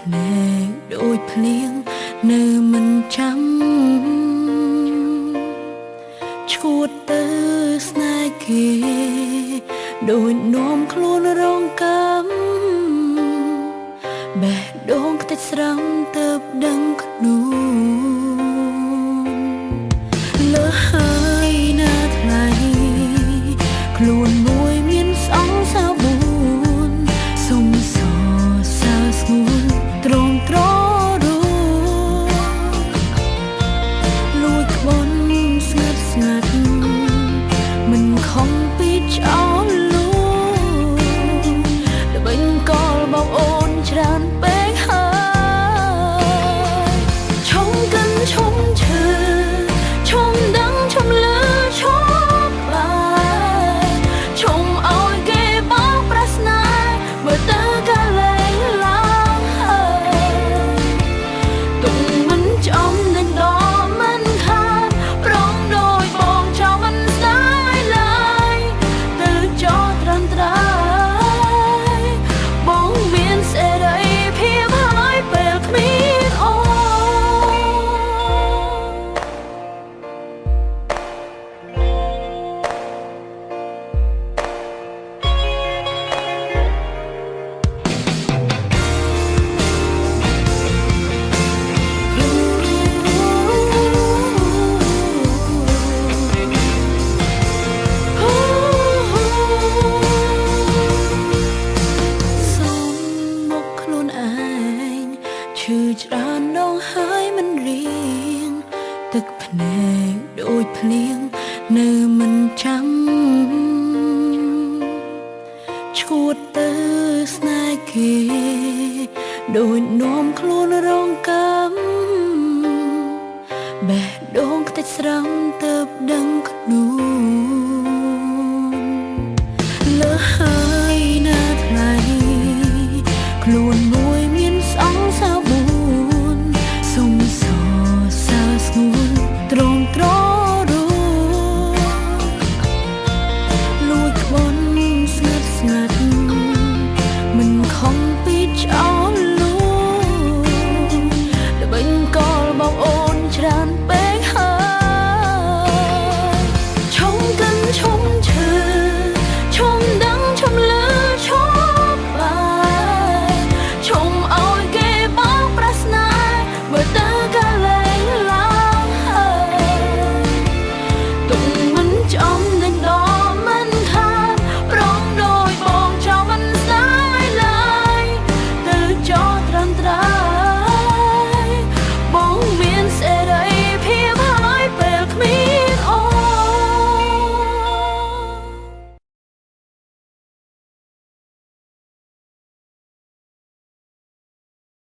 ភ្នែកដូចភ្លៀងនៅមិនចាំឈួតទៅស្នេហ៍គេដូចនាំខ្លួនរងកម្មបេះដូងខ្ទេចស្រង់ទៅដឹងខ្លួនលើហើយណាថ្លៃខ្លួនមួយមានសង្សាបួនសុំសរសើរស្ងួនត្រងត្ររួលួចក្បន់ស្ងាត់ស្ងាត់មិនខំពីចោលលួល្បិញកលបងអូនច្រើនពេកហើយឈុំកិនឈុំឈឺឈុំដឹងឈុំលឺឈុំក្បែរឈុំឲ្យគេបោកប្រាស្នេហ៍មើលទៅក៏លែងឡើងហើយ ទុំមិនចំនឹងដល់មិនខានប្រងដោយបងចោលមិនស្ដាយឡើយទៅចោលត្រឹមត្រៃបងមានសេរីភាពហើយពេលគ្មានអូន សុំមកខ្លួនឯងឈឺច្រើនដងហើយមិនរៀងទឹកភ្នែកដូចភ្លៀងនៅមិនចាំឈួតទៅស្នេហ៍គេដូចនាំខ្លួនរងកម្មបេះដូងខ្ទេចស្រង់ទៅដឹងខ្លួនលើហើយណាថ្លៃខ្លួន